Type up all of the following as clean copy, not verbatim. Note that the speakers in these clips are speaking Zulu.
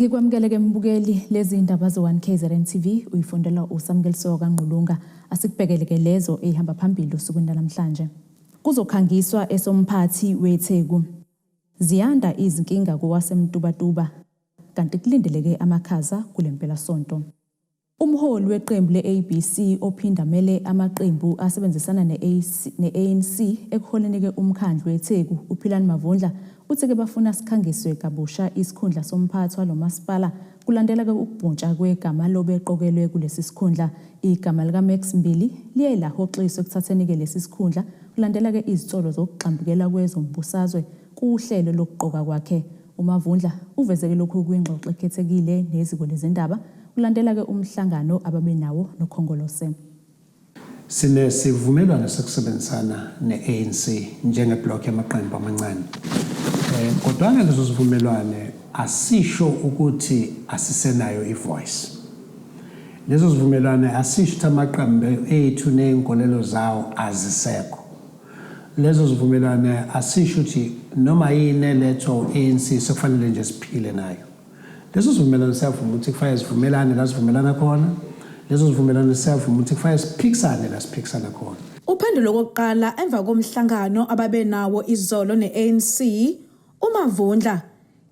Ngikwamukele ke mbukeli lezi ndaba ze-1 KZN TV uyifundela uSamukeliso kaNgqulunga. Asikubhekele ke lezo ezihamba phambili osukwini lanamhlanje. Kuzokhangiswa esomphathi weTheku. Ziyanda izinkinga kowaseMtubatuba kanti kulindeleke amakhaza kule mpelasonto. Umholi weqembu le-ABC ophinda amele amaqembu asebenzisana ne-ANC ekuholeni-ke umkhandlu weTheku, uPhilani Mavundla, uthi-ke bafuna sikhangiswe kabusha isikhundla somphathi walo masipala kulandela-ke ukubhuntsha kwegama lobeqokelwe kulesi sikhundla. Igama likaMax Mbili liye lahoxiswa ekuthatheni-ke lesi sikhundla kulandela-ke izinsolo zokugxambukela kwezombusazwe kuhlelo lokuqoka kwakhe. UMavundla uvezeke lokhu kwingxoxo ekhethekile neziko lezindaba kulandela-ke umhlangano ababenawo noKhongolose. Sinesivumelwano sokusebenzisana ne-ANC njengebhlokhi yamaqembu amancane. Eh kodwa-ke leso sivumelwane asisho ukuthi asisenayo i-voice. Leso sivumelwane asisho ukuthi amaqembu ethu nezinkolelo zawo azisekho. Lezo zivumelwane asisho ukuthi noma yini elethwa u-ANC sekufanele nje siphile nayo. Leso sivumelwano siyavuma ukuthi kufanele sivumelane la sivumelana khona. Leso sivumelwano siyavuma ukuthi kufanele siphikisane la siphikisana khona. Uphendule okokuqala emva komhlangano ababenawo izolo ne-ANC, uMavundla,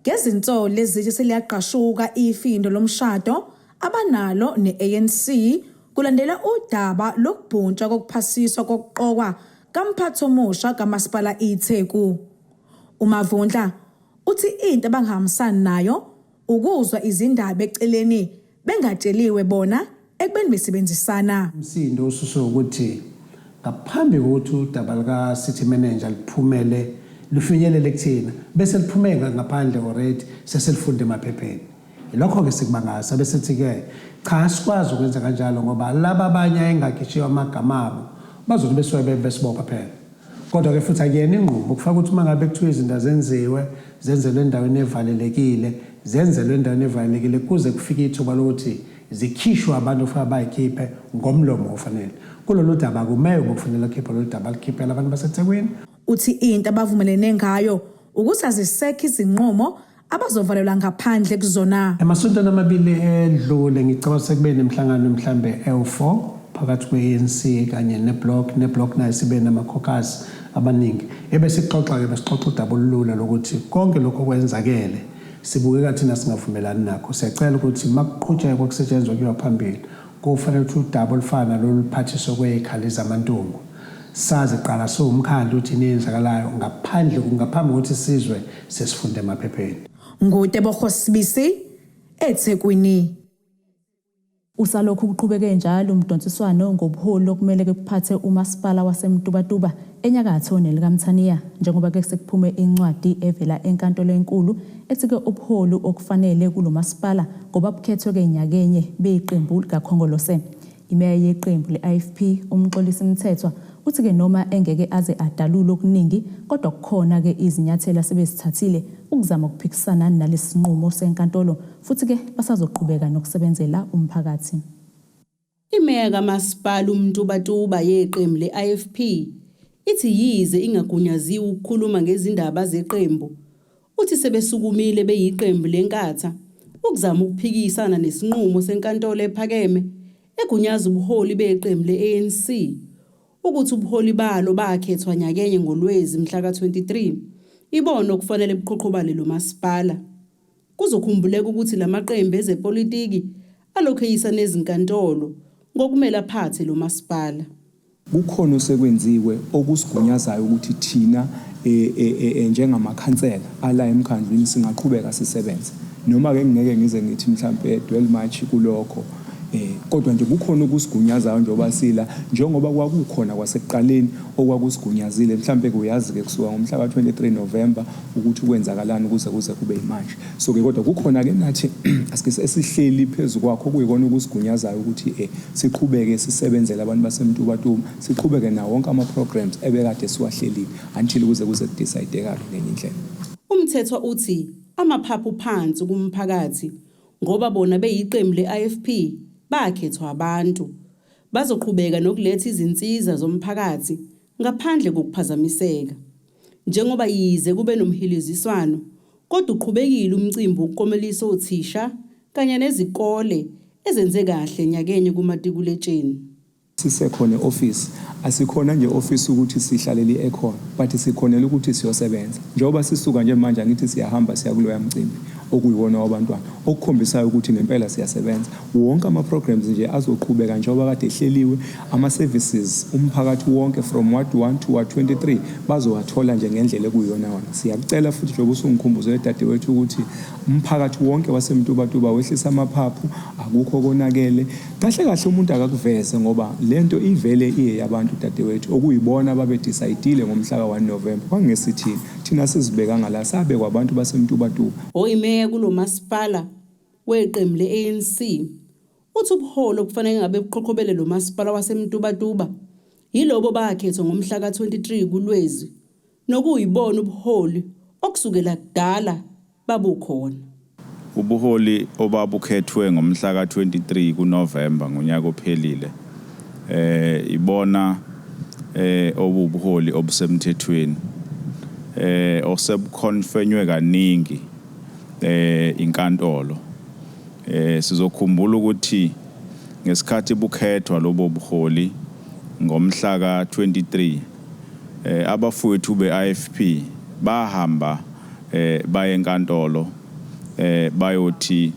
ngezinsolo ezithi seliyagqashuka ifindo lomshado abanalo ne-ANC kulandela udaba lokubhuntsha kokuphasiswa kokuqokwa kamphathi omusha kaMasipala iTheku. UMavundla uthi into abangahambisani nayo ukuzwa izindaba eceleni bengatsheliwe bona ekubeni besebenzisana. Umsindo ususwe ukuthi ngaphambi kokuthi udaba luka-city manager luphumele lufinyelele kuthina bese liphume ngaphandle already sesilifunde emaphepheni. Yilokho-ke sikubangayo sabe sithi-ke cha asikwazi ukwenza kanjalo ngoba laba abanye ayengakhishiwe amagama abo bazothi besuke besibopha phela. Kodwa-ke futhi akuyena inqubo kufaka ukuthi uma ngabe kuthiwa izinto azenziwe zenzelwe endaweni evalelekile zenzelwe endaweni evalelekile kuze kufike ithuba lokuthi zikhishwe abantu okufanele bayikhiphe ngomlomo ofanele. Kulolu daba akumeyo bokufanele akhiphe lolu daba alikhiphela abantu baseThekwini. Uthi into abavumelene ngayo ukuthi azisekho izinqumo abazovalelwa ngaphandle kuzona. Emasontweni amabili edlule ngicabanga sekube nemihlangano mhlambe ewu-4 phakathi kwe-ANC kanye ne-bloc, ne-bloc nayo sibe nama-caucus abaningi. Ebesixoxa-ke besixoxa udaba olulula lokuthi konke lokhu okwenzakele sibukeka thina singavumelani nakho. Siyacela ukuthi makuqhutshekwa kusetshenzwa kuyiwa phambili kufanele ukuthi udaba olufana nalolu luphathiswe kweyikhali zamantungu. Sazi kuqala siwumkhandlu ukuthi yini eyenzakalayo ngaphandle ngaphambi kokuthi sizwe sesifunde emaphepheni. NguTebogo Sibisi, eThekwini. Usalokhu kuqhubeke njalo umdonsiswano ngobuholi okumele ke kuphathe umasipala waseMtubatuba enyakatho nelikaMthaniya njengoba ke sekuphume incwadi evela enkantolo enkulu ethi ke ubuholi okufanele kulo masipala ngoba bukhethwe ke nyakenye beyiqembu likaKhongolose. Imeya yeqembu le-IFP uMxolisi Mthethwa uthi-ke noma engeke aze adalule okuningi kodwa kukhona-ke izinyathelo asebezithathile ukuzama ukuphikisana nalesi sinqumo senkantolo futhi-ke basazoqhubeka nokusebenzela umphakathi. Imeya kaMasipala uMtubatuba yeqembu le-IFP ithi yize ingagunyaziwe ukukhuluma ngezindaba zeqembu, Uthi sebesukumile beyiqembu leNkatha ukuzama ukuphikisana nesinqumo senkantolo ephakeme egunyaza ubuholi beqembu le-ANC ukuthi ubuholi balo bakhethwa nyakenye ngoLwezi mhlaka 23 ibona okufanele buqhoqhobale lo masipala. Kuzokhumbuleka ukuthi la maqembu ezepolitiki alokhu eyisana ezinkantolo ngokumele aphathe lo masipala. Kukhona osekwenziwe okusigunyazayo ukuthi thina e, e, e, njengamakhansela ala emkhandlwini singaqhubeka sisebenze. Noma-ke ngingeke ngize ngithi mhlampe dwell much kulokho eh kodwa nje kukhona okusigunyazayo njengoba sila njengoba kwakukhona kwasekuqaleni okwakusigunyazile mhlampe ke uyazi ke kusuka ngomhla ka-23 November ukuthi kwenzakalani kuze kuze kube yimanje so ke kodwa kukhona ke nathi asike esihleli phezu kwakho okuyikona okusigunyazayo ukuthi eh siqhubeke sisebenzele abantu baseMtubatuba, siqhubeke nawo wonke ama-programs ebekade siwahlelile until kuze kuze kudecide-ka-ke ngenye indlela. UMthethwa uthi amaphaphu phansi kumphakathi ngoba bona beyiqembu le-IFP bakhethwa abantu. Bazoqhubeka nokuletha izinsiza zomphakathi ngaphandle kokuphazamiseka. Njengoba yize kube nomhiliziswano. Kodwa uqhubekile umcimbi wokukomelisa othisha kanye nezikole ezenze kahle nyakenye kumatikuletsheni. Sisekhona e-office, asikhona nje office ukuthi sihlalele i-aircon, but sikhonela ukuthi siyosebenza. Njengoba sisuka nje manje angithi siyahamba siya kuloya mcimbi okuyiwona wabantwana, okukhombisayo ukuthi ngempela siyasebenza. Wonke ama-programs nje azoqhubeka njengoba kade ehleliwe, ama-services umphakathi wonke from ward 1 to ward 23 bazowathola nje ngendlela ekuyiyona wona. Siyakucela futhi njengoba usungikhumbuze dadewethu ukuthi umphakathi wonke waseMtubatuba wehlisa amaphaphu, akukho konakele. Kahle kahle umuntu akakuveze ngoba lento ivele iye yabantu dadewethu okuyibona ababe-decide-ile ngomhla ka-1 November kwangesithina thina sizibekanga la sabekwa abantu baseMtubatuba. Oyimeya kulo masipala weqembu le-ANC uthi ubuholi obufanele ngabe buqhoqhobele lo masipala waseMtubatuba yilobo bakhethwa ngomhla ka-23 kuLwezi nokuyibona ubuholi okusukela kudala babukhona. Ubuholi obabukhethwe ngomhla ka-23 kuNovemba ngonyaka ophelile ibona obubuholi obusemthethweni osebukhonfenywe kaningi inkantolo. Sizokhumbula ukuthi ngesikhathi bukhethwa lobo buholi ngomhla ka-23 abafowethu be-IFP bahamba baye enkantolo bayothi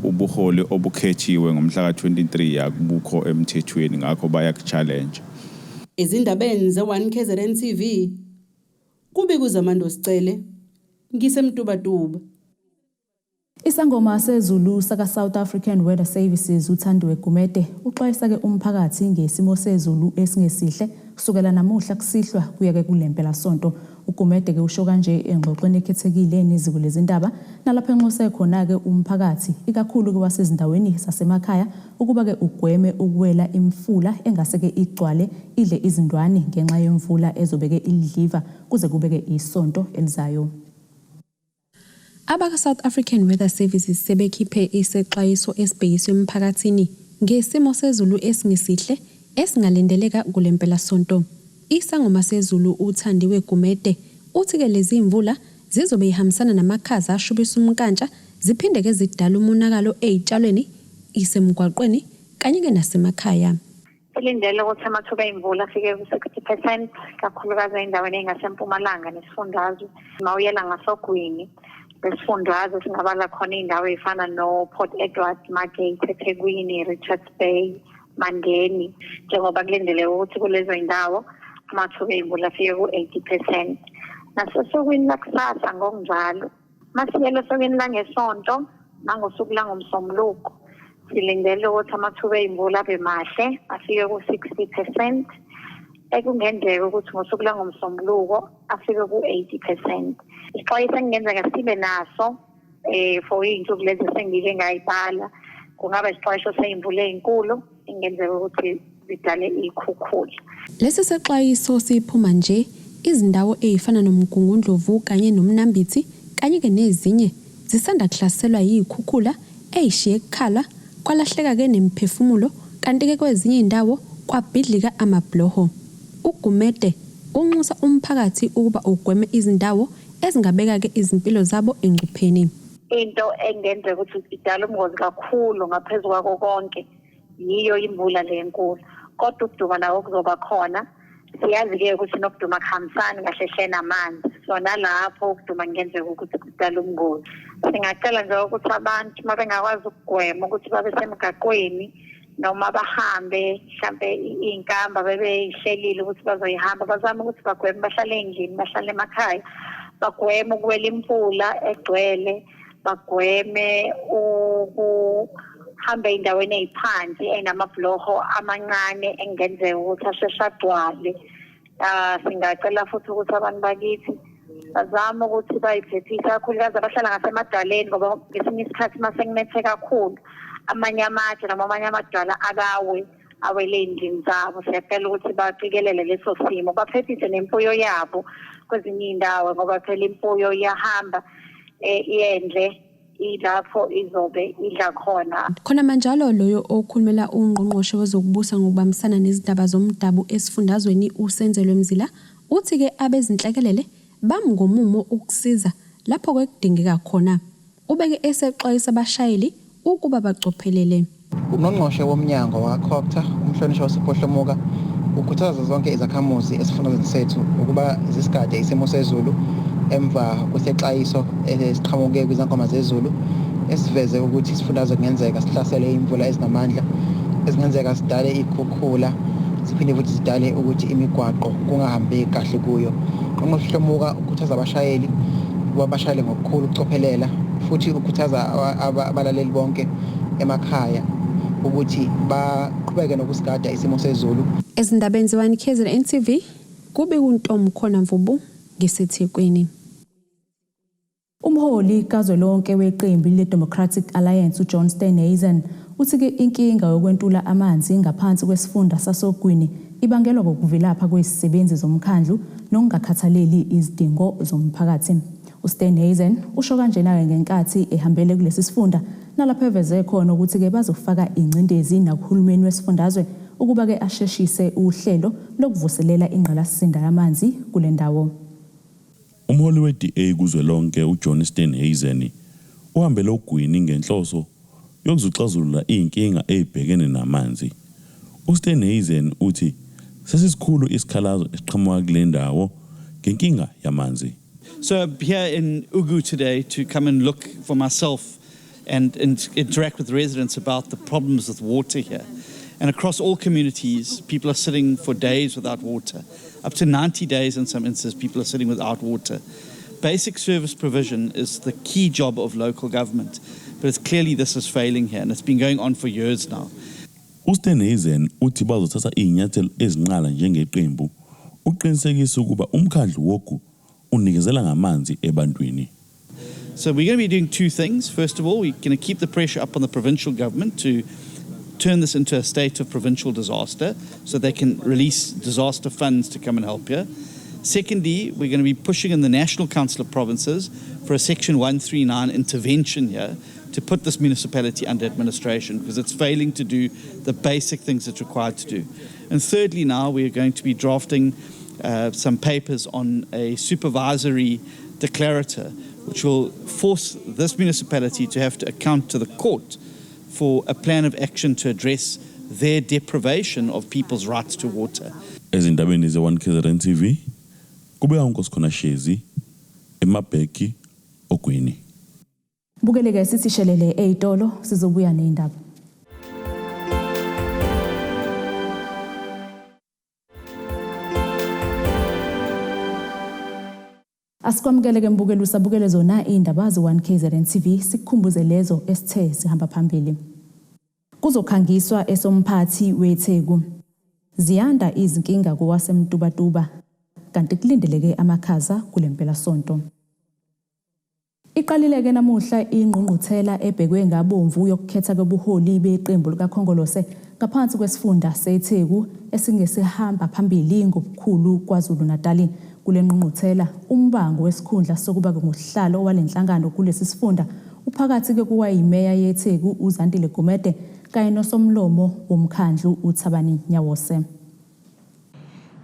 ubuholi obukhethiwe ngomhla ka-23 akubukho emthethweni, ngakho bayaku-challenge. Ezindabeni ze-1 KZN TV kubika uZamando Sicele ngiseMtubatuba. Isangoma sezulu saka South African Weather Services uThandiwe Gumede uxwayisa-ke umphakathi ngesimo sezulu esingesihle kusukela namuhla kusihlwa kuya-ke kule mpelasonto. UGumede-ke usho kanje engxoxweni ekhethekile neziko lezindaba nalapho enxuse khona-ke umphakathi ikakhulu-ke wasezindaweni zasemakhaya ukuba-ke ugweme ukuwela imifula engase-ke igcwale idle izindwani ngenxa yemvula ezobeke ilidliva kuze kubeke isonto elizayo. Abaka-South African Weather Services sebekhiphe isexwayiso esibhekiswe emphakathini ngesimo sezulu esingesihle esingalindeleka kule mpelasonto. Isangoma sezulu uThandiwe Gumede uthi-ke lezi mvula zizobe ihambisana namakhaza ashubisa umnkantsha ziphinde-ke zidala umonakalo ey'tshalweni, isemgwaqweni kanye-ke nasemakhaya. Silindele ukuthi amathuba emvula afike ku-60% kakhulukazi ey'ndaweni ey'ngasempumalanga nesifundazwe. Mawuyela ngasogwini besifundazwe singabala khona iy'ndawo ey'fana no-Port Edward, Margate, eThekwini, Richards Bay, Mandeni, njengoba kulindeleke ukuthi kulezo y'ndawo amathuba emvula afike ku-80%. Nasosukwini lakusasa ngokunjalo, masiyele osukwini langesonto nangosuku langomsombuluko silindele ukuthi amathuba ey'mvula abe mahle afike ku-60%, ekungenzeka ukuthi ngosuku langomsombuluko afike ku-80%. Isixwayiso ekungenzeka sibe naso for iy'nsuku lezi esengike ngayibala kungaba isixwayiso sey'mvula ey'nkulu engenzeka ukuthi zidale iy'khukhula. Lesi sexwayiso siphuma nje izindawo ey'fana noMgungundlovu kanye noMnambithi kanye-ke nezinye zisanda kuhlaselwa yiy'khukhula ey'shiye kukhala kwalahleka-ke nemiphefumulo kanti-ke kwezinye iy'ndawo kwabhidlika amabhuloho. UGumede unxusa umphakathi ukuba ugweme izindawo ezingabeka-ke izimpilo zabo engcupheni. Into engenzeka ukuthi idala ubungozi kakhulu ngaphezu kwako konke yiyo imvula le enkulu, kodwa ukuduma nako kuzoba khona. Siyazi-ke ukuthi nokuduma kuhambisani kahle hle namanzi, so nalapho ukuduma kungenzeka ukuthi kudala ubungozi. Singacela nje ukuthi abantu uma bengakwazi ukugwema ukuthi babe semgaqweni noma bahambe mhlampe iy'nkamba bebeyihlelile ukuthi bazoyihamba, bazame ukuthi bagweme, bahlale ey'ndlini, bahlale emakhaya, bagweme ukuwela imfula egcwele, bagweme ukuhamba ey'ndaweni ey'phansi ey'namabhuloho amancane engenzeka ukuthi asheshe agcwale. Singacela futhi ukuthi abantu bakithi bazame ukuthi bayiphephise, kakhulukazi abahlala ngasemadwaleni, ngoba ngesinye isikhathi uma sekunethe kakhulu amanye amatshe noma amanye amadwala akawe awele ey'ndlini zabo. Siyacela ukuthi baqikelele leso simo, baphephise nemfuyo yabo kwezinye iy'ndawo, ngoba phela imfuyo iyahamba iyendle ilapho izobe idla khona. Khona manjalo loyo okhulumela ungqongqoshe wezokubusa ngokubambisana nezindaba zomdabu esifundazweni uSenzelwe Mzila uthi-ke abezinhlekelele bami ngomumo ukusiza lapho kwekudingeka khona. Ubeke esexwayisa abashayeli ukuba bacophelele. Ungqongqoshe womnyango wakwaCogta, uMhlonishwa uSipho Hlomuka, ukhuthaza zonke izakhamuzi esifundazweni sethu ukuba zisigade isimo sezulu emva kwesexwayiso esiqhamuke kwizangoma zezulu esiveze ukuthi isifundazwe kungenzeka sihlasele imvula ezinamandla ezingenzeka sidale ikhukhula siphinde futhi zidale ukuthi imigwaqo kungahambeki kahle kuyo. Ungqongqoshe Hlomuka ukhuthaza abashayeli ukuba bashayele ngokukhulu ukucophelela futhi ukhuthaza abalaleli bonke emakhaya ukuthi baqhubeke nokusigada isimo sezulu. Ezindabeni ze-1 KZN TV kube uNtomkhona Mvubu ngiseThekwini. Umholi kazwelonke weqembu le-Democratic Alliance uJohn Steenhuisen uthi-ke inkinga yokwentula amanzi ngaphansi kwesifunda sasoGwini ibangelwa ngokuvilapha kwezisebenzi zomkhandlu nokungakhathaleli izidingo zomphakathi. USteenhuisen usho kanjena-ke ngenkathi ehambele kulesi sifunda nalapho eveze khona ukuthi-ke bazofaka ingcindezi nakuhulumeni wesifundazwe ukuba-ke asheshise uhlelo lokuvuselela ingqalasizinda yamanzi kule ndawo. Umholi we-DA kuzwelonke uJohn Steenhuisen uhambele oGwini ngenhloso yokuzoxazulula iy'nkinga ey'bhekene namanzi. USteenhuisen uthi sesisikhulu isikhalazo esiqhamuka kule ndawo ngenkinga yamanzi. So I'm here in Ugu today to come and look for myself and interact with residents about the problems with water here. And across all communities, people are sitting for days without water. Up to 90 days in some instances, people are sitting without water. Basic service provision is the key job of local government, but it's clearly this is failing here, and it's been going on for years now. USteenhuisen uthi bazothatha izinyathelo ezinqala njengeqembu uqinisekisa ukuba umkhandlu wogu unikezela ngamanzi ebantwini. So we're going to be doing two things. First of all, we're going to keep the pressure up on the provincial government to turn this into a state of provincial disaster so they can release disaster funds to come and help here. Secondly, we're going to be pushing in the National Council of Provinces for a Section 139 intervention here to put this municipality under administration because it's failing to do the basic things it's required to do. And thirdly, now we are going to be drafting some papers on a supervisory declarator, which will force this municipality to have to account to the court for a plan of action to address their deprivation of people's rights to water. Ezindabeni ze-1 KZN TV kube uNkosikhona Shezi eMabheki oGwini. Bukeleke sithi shelele ey'tolo sizobuya ney'ndaba. Asikwamukele-ke mbukeli usabukele zona iy'ndaba ze-1 KZN TV sikukhumbuze lezo esithe sihamba phambili. Kuzokhangiswa esomphathi weTheku. Ziyanda izinkinga kowaseMtubatuba kanti kulindeleke amakhaza kule mpelasonto. Iqalile-ke namuhla ingqungquthela ebhekwe ngabomvu yokukhetha kobuholi beqembu likaKhongolose ngaphansi kwesifunda seTheku esingesihamba phambili ngobukhulu KwaZulu-Natali. Kule ngqungquthela umbango wesikhundla sokuba ngusihlalo wale nhlangano kulesi sifunda uphakathi-ke kuwayimeya yeTheku uZandile Gumede kanye nosomlomo womkhandlu uThabani Nyawose.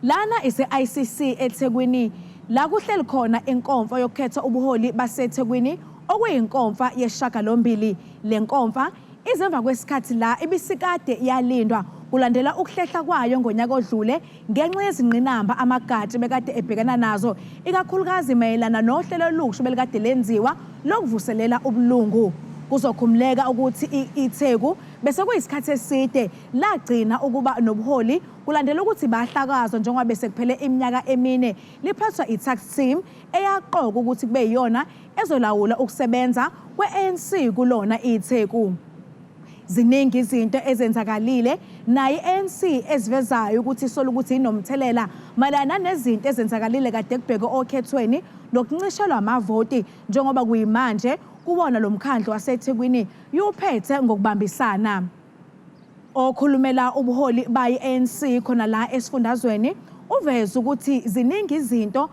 Lana ise-ICC eThekwini la kuhleli khona inkomfa yokukhetha ubuholi baseThekwini okuyinkomfa yeshagalombili. Le nkomfa izemva kwesikhathi la ibisikade yalindwa kulandela ukuhlehla kwayo ngonyaka odlule ngenxa yezingqinamba amagatsha bekade ebhekana nazo ikakhulukazi mayelana nohlelo olusha belikade lenziwa lokuvuselela ubulungu. Kuzokhumuleka ukuthi iTheku bese kuyisikhathi eside lagcina ukuba nobuholi kulandela ukuthi bahlakazwa njengoba bese kuphele iminyaka emine liphathwa i-tax team eyaqoka ukuthi kube yiyona ezolawula ukusebenza kwe-ANC kulona iTheku. Ziningi izinto ezenzakalile nayo i-ANC ezivezayo ukuthi isola ukuthi inomthelela mayelana nezinto ezenzakalile kade kubhekwe okhethweni nokuncishelwa amavoti njengoba kuyimanje kuwona lo mkhandlu waseThekwini yuphethe ngokubambisana. Okhulumela ubuholi bayi-ANC khona la esifundazweni uveze ukuthi ziningi izinto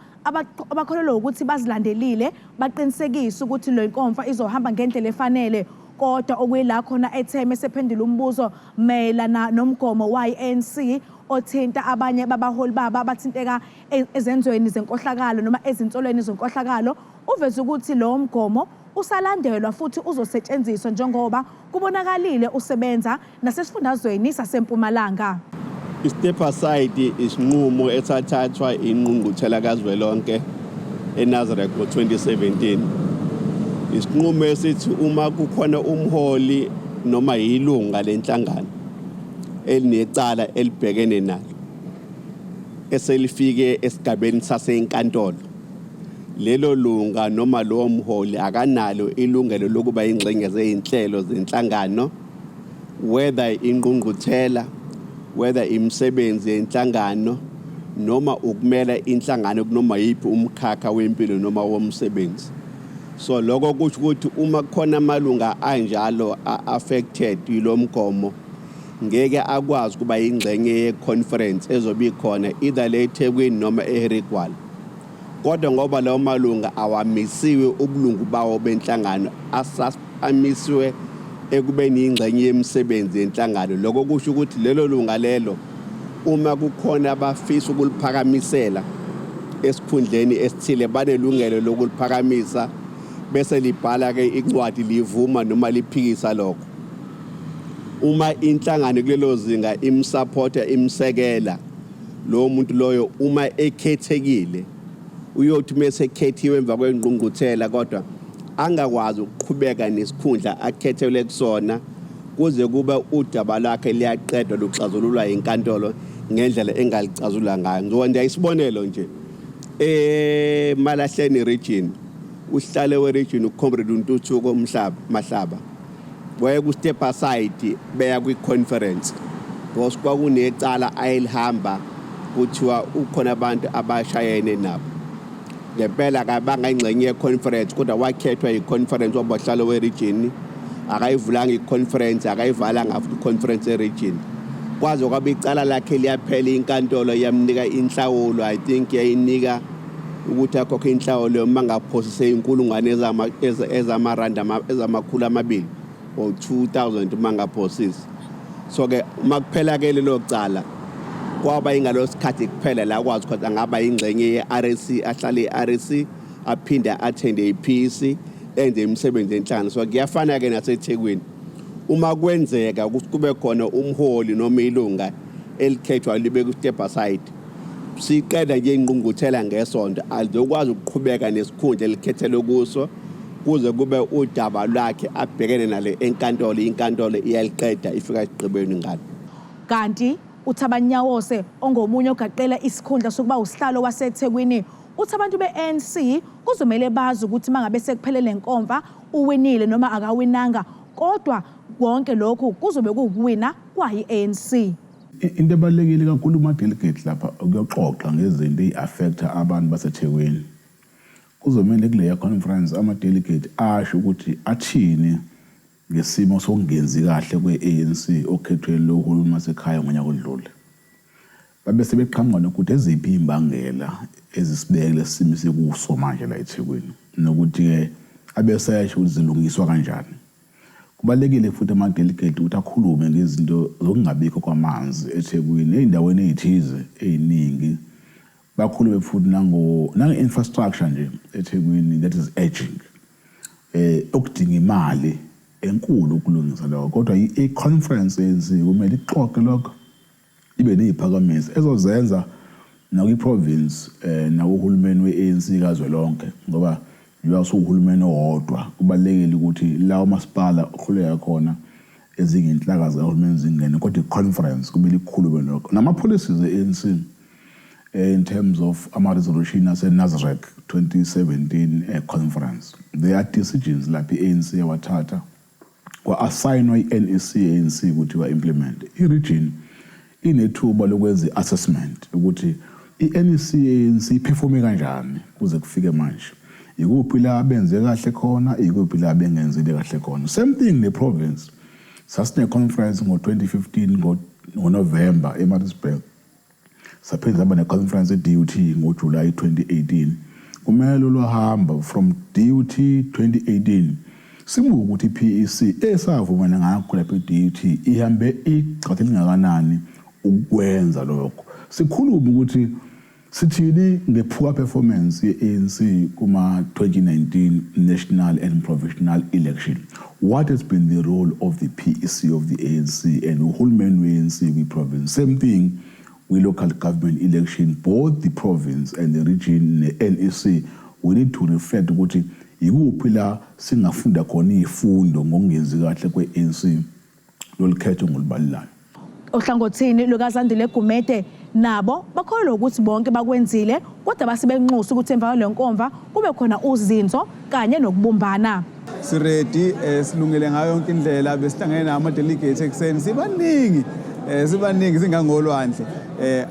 abakholelwa ukuthi bazilandelile baqinisekise ukuthi lo nkomfa izohamba ngendlela efanele, kodwa okuyila khona etheme sephendula umbuzo mayelana nomgomo wayi-ANC othinta abanye babaholi babo abathinteka ezenzweni zenkohlakalo noma ezinsolweni zenkohlakalo. Uveze ukuthi lowo mgomo usalandelwa futhi uzosetshenziswa njengoba kubonakalile usebenza nasesifundazweni saseMpumalanga. I-step aside isinqumo esathathwa ingqungquthela kazwelonke eNasrec ngo-2017. Isinqumo esithi uma kukhona umholi noma yilunga lenhlangano elinecala elibhekene nalo eselifike esigabeni sasenkantolo, lelo lunga noma lowo mholi akanalo ilungelo lokuba ingxenye zezinhlelo zenhlangano, whether ingqungquthela, whether imisebenzi yenhlangano noma ukumela inhlangano kunoma yiphi umkhakha wempilo noma womsebenzi. So lokho kusho ukuthi uma kukhona amalunga anjalo a-affected yilo mgomo, ngeke akwazi ukuba yingxenye ye-conference ezobe ikhona either le eThekwini noma eHarry Gwala. Kodwa ngoba lawo malunga awamisiwe ubulungu bawo benhlangano, amisiwe ekubeni yingxenye yemisebenzi yenhlangano, lokho kusho ukuthi lelo lunga lelo uma kukhona abafisa ukuliphakamisela esikhundleni esithile banelungelo lokuliphakamisa, bese libhala-ke incwadi livuma noma liphikisa lokho. Uma inhlangano kulelo zinga imsupporta, imsekela lowo muntu loyo, uma ekhethekile uyothi mese ekhethiwe emva kwengqungquthela kodwa angakwazi ukuqhubeka nesikhundla akhethelwe kusona kuze kube udaba lwakhe liyaqedwa luxazululwa inkantolo ngendlela engalicazulula ngayo. Ngizokwenza isibonelo nje, eMalahleni region, usihlalo we-region uComrade uNtuthuko Mhlaba Mahlaba waye ku-step aside beya kwi-conference because kwakunecala ayelihamba, kuthiwa ukhona abantu abashayene nabo. Ngempela akabanga ingxenye ye-conference kodwa wakhethwa i-conference waba usihlalo we-region. Akayivulanga i-conference, akayivalanga futhi i-conference e-region kwaze kwaba icala lakhe liyaphela, inkantolo iyamnika inhlawulo. I think yayinika ukuthi akhokhe inhlawulo, uma ngaphosise, inkulungwane ezamarandi ezamakhulu 2 or 2000 uma ngaphosisi. So ke uma kuphela ke lelo cala, kwaba ingalo sikhathi kuphela la kwazi ukuthi angaba ingxenye ye-RC, ahlale e-RC, aphinde attende i-PEC, enze imisebenzi yenhlangano. So kuyafana ke naseThekwini, uma kwenzeka ukuthi kube khona umholi noma ilunga elikhethwa libe ku-step aside, siqeda nje ingqungquthela ngesonto, alizokwazi ukuqhubeka nesikhundla elikhethelwe kuso kuze kube udaba lwakhe abhekene nale enkantolo, inkantolo iyaliqeda, ifika esigqibeni ngalo. Kanti uThabani Nyawose, ongomunye ogaqela isikhundla sokuba usihlalo waseThekwini, uthi abantu be-ANC kuzomele bazi ukuthi mangabe sekuphele le nkomfa uwinile noma akawinanga, kodwa konke lokhu kuzobe kuwukuwina kwayi-ANC. Into ebalulekile kakhulu kuma-delegate lapha ukuyoxoxa ngezinto eyi-affecta abantu baseThekwini. Kuzomele kuleya conference ama-delegate asho ukuthi athini ngesimo sokungenzi kahle kwe-ANC okhethweni lohulumeni wasekhaya ngonyaka odlule. Babe sebeqhamuka nokuthi eziphi iy'mbangela ezisibeke lesi simo esikuso manje la eThekwini, nokuthi-ke abesesho ukuthi zilungiswa kanjani. Kubalulekile futhi ama-delegate ukuthi akhulume ngezinto zokungabikho kwamanzi eThekwini ey'ndaweni ey'thize ey'ningi. Bakhulume futhi nange-infrastructure nje eThekwini that is aging, okudinga imali enkulu ukulungisa lokho. Kodwa i-conference ANC kumele ixoxe lokho, ibe neyiphakamiso ezozenza nakwi-province nakuhulumeni we-ANC kazwelonke, ngoba njengoba usuwuhulumeni owodwa kubalulekile ukuthi lawo masipala ohluleka khona ezinye inhlaka zikahulumeni zingene, kodwa i-conference kumele ikhulume lokho nama-policies e-ANC in terms of ama-resolution ase-Nasrec 2017 conference. There are decisions lapho i-ANC yawathatha, kwa-assignwa i-NEC ANC ukuthi wa-implement. I-region inethuba lokwenza i-assessment ukuthi i-NEC ANC iperforme kanjani kuze kufike manje, ikuphi la benze kahle khona, ikuphi la bengenzile kahle khona. Same thing ne-province. Sasine-conference ngo-2015 ngoNovember eMaritzburg, saphinde saba ne-conference e-DUT ngoJuly 2018. Kumele lwahamba from DUT 2018 sibuke ukuthi i-PEC esavumana ngakho lapha e-DUT ihambe igxathu elingakanani ukwenza lokho. Sikhulume ukuthi Sithini nge-poor performance ye-ANC kuma-2019 national and provisional election? What has been the role of the PEC of the ANC and uhulumeni we-ANC kwi-province? Same thing kwi-local government election, both the province and the region ne-NEC, we need to reflect ukuthi yikuphi la singafunda khona izifundo ngokungenzi kahle kwe-ANC lolu khetho ngolubalulayo. Ohlangothini lukaZandile Gumede nabo bakholwa ukuthi bonke bakwenzile kodwa base benxusa ukuthi emva kwale nkomfa kube khona uzinzo kanye nokubumbana. Siready, silungele ngayo yonke indlela. Besihlangene nama-delegate ekuseni, sibaningi, sibaningi singangolwandle.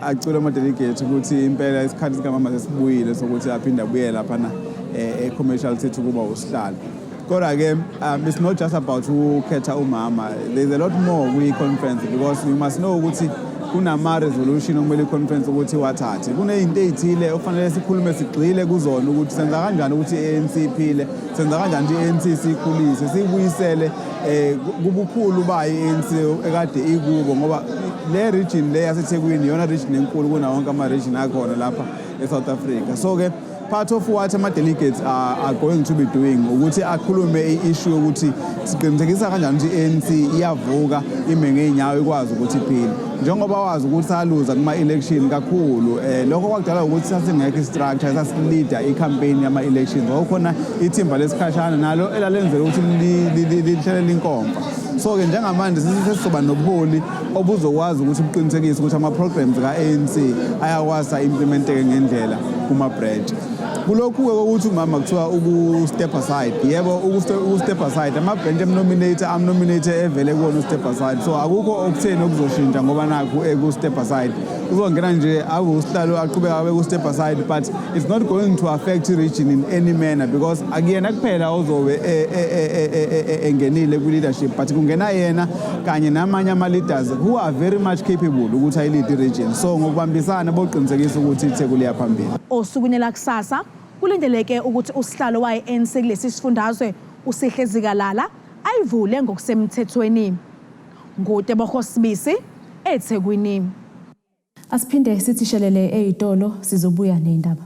Acula ama-delegate ukuthi impela isikhathi sikamama sesibuyile sokuthi aphinde abuye laphana e-Commercial City kuba usihlalo. Kodwa-ke it's not just about ukukhetha umama, there's a lot more kwi-conference, because you must know ukuthi kunama-resolution okumele i-conference ukuthi iwathathe. Kuney'nto ey'thile okufanele sikhulume sigxile kuzona, ukuthi senza kanjani ukuthi i-ANC iphile, senza kanjani ukuthi i-ANC siyikhulise, siyibuyisele kubukhulu bayo i-ANC ekade ikubo, ngoba le region le yaseThekwini iyona region enkulu kunawo wonke ama-region akhona lapha e-South Africa. So-ke part of what ama-delegates are going to be doing ukuthi akhulume i-issue yokuthi siqinisekisa kanjani ukuthi i-ANC iyavuka, ime ngey'nyawo, ikwazi ukuthi iphile, njengoba wazi ukuthi saluza kuma-election kakhulu. Lokho kwakudala ukuthi sasingekho i-structure sasileada i-campaign yama-elections. Kwakukhona ithimba lesikhashana nalo elalenzela ukuthi lihlelele inkomfa. So-ke njengamanje sesizoba nobuholi obuzokwazi ukuthi buqinisekise ukuthi ama-programs ka-ANC ayakwazi a-implementeke ngendlela kuma-branch. Kulokhu-ke kokuthi umama kuthiwa uku-step aside, yebo, uku-step aside, ama-branch amnominate, amnominate evele kuwona u-step aside, so akukho okutheni okuzoshintsha ngoba nakhu eku-step aside. Uzongena nje abe usihlalo, aqhubeka abe ku-step aside, but it's not going to affect i-region in any manner, because akuyena kuphela ozobe engenile kwi-leadership, but kungena yena kanye namanye ama-leaders who are very much capable ukuthi ayi-lead i-region. So ngokubambisana boqinisekisa ukuthi iTheku liya phambili. Osukwini lakusasa kulindeleke ukuthi usihlalo wa-ANC kulesi sifundazwe uSihle Zikalala ayivule ngokusemthethweni. NguTebogo Sibisi eThekwini. Asiphinde sithi shelele ey'tolo, sizobuya ney'ndaba.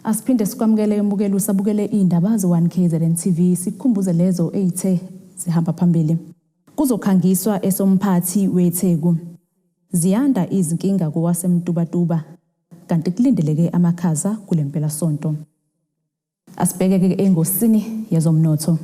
Asiphinde sikwamukele embukeli usabukele iy'ndaba ze-1 KZN TV, sikukhumbuze lezo ey'the zihamba phambili. Kuzokhangiswa esomphathi weTheku. Ziyanda izinkinga kowaseMtubatuba kanti kulindeleke amakhaza kule mpelasonto. Asibheke-ke engosini yezomnotho.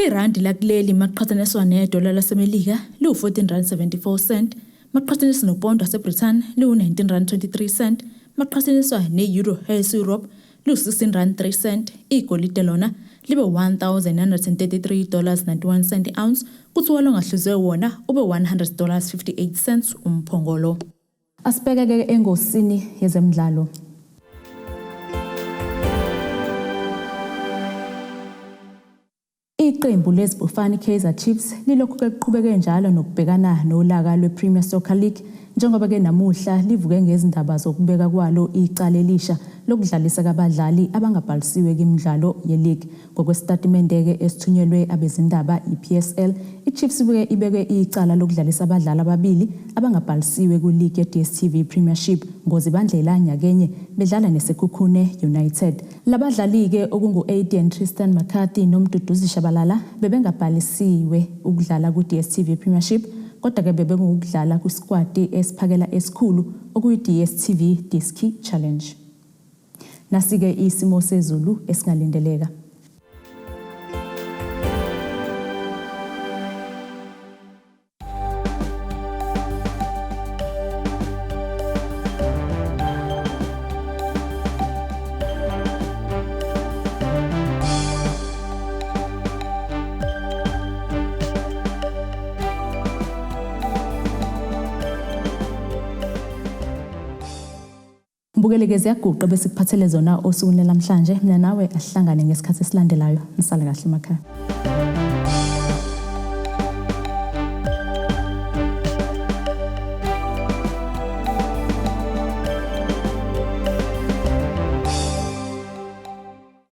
Irandi lakuleli maqhathaniswa nedola laseMelika liwu-14 rand 74 cent, maqhathaniswa nopondo waseBrithani liwu-19 rand 23 cent, maqhathaniswa ne-euro yase-Europe liwu-16 rand 3 cent. Igolide lona libe $1933.91 cent i-ounce, kuthiwa longahluzwe wona ube $100 58 cents umphongolo. Asibheke-ke engosini yezemidlalo. Iqembu lezibufani Kaizer Chiefs lilokhu kuqhubeke njalo nokubhekana nolaka lwe-Premier Soccer League, njengoba-ke namuhla livuke ngezindaba zokubeka kwalo icala elisha lokudlalisa kabadlali abangabhalisiwe kwimidlalo ye-league. Ngokwesitatimende-ke esithunyelwe abezindaba i-PSL, i-Chiefs ibuke ibekwe icala lokudlalisa abadlali ababili abangabhalisiwe ku-league ye-DStv Premiership ngoZibandlela nyakenye bedlala neSekhukhune United. Labadlali-ke okungu-Aiden Tristan McCarthy noMduduzi Shabalala bebengabhalisiwe ukudlala ku-DStv Premiership, kodwa-ke bebengukudlala kwisikwati esiphakela esikhulu okuyi-DStv Diski Challenge. Nasi-ke isimo sezulu esingalindeleka. Mbukeleke, ziyaguqa besikuphathele zona osukwini namhlanje. Mina nawe asihlangane ngesikhathi esilandelayo. Nisale kahle emakhaya.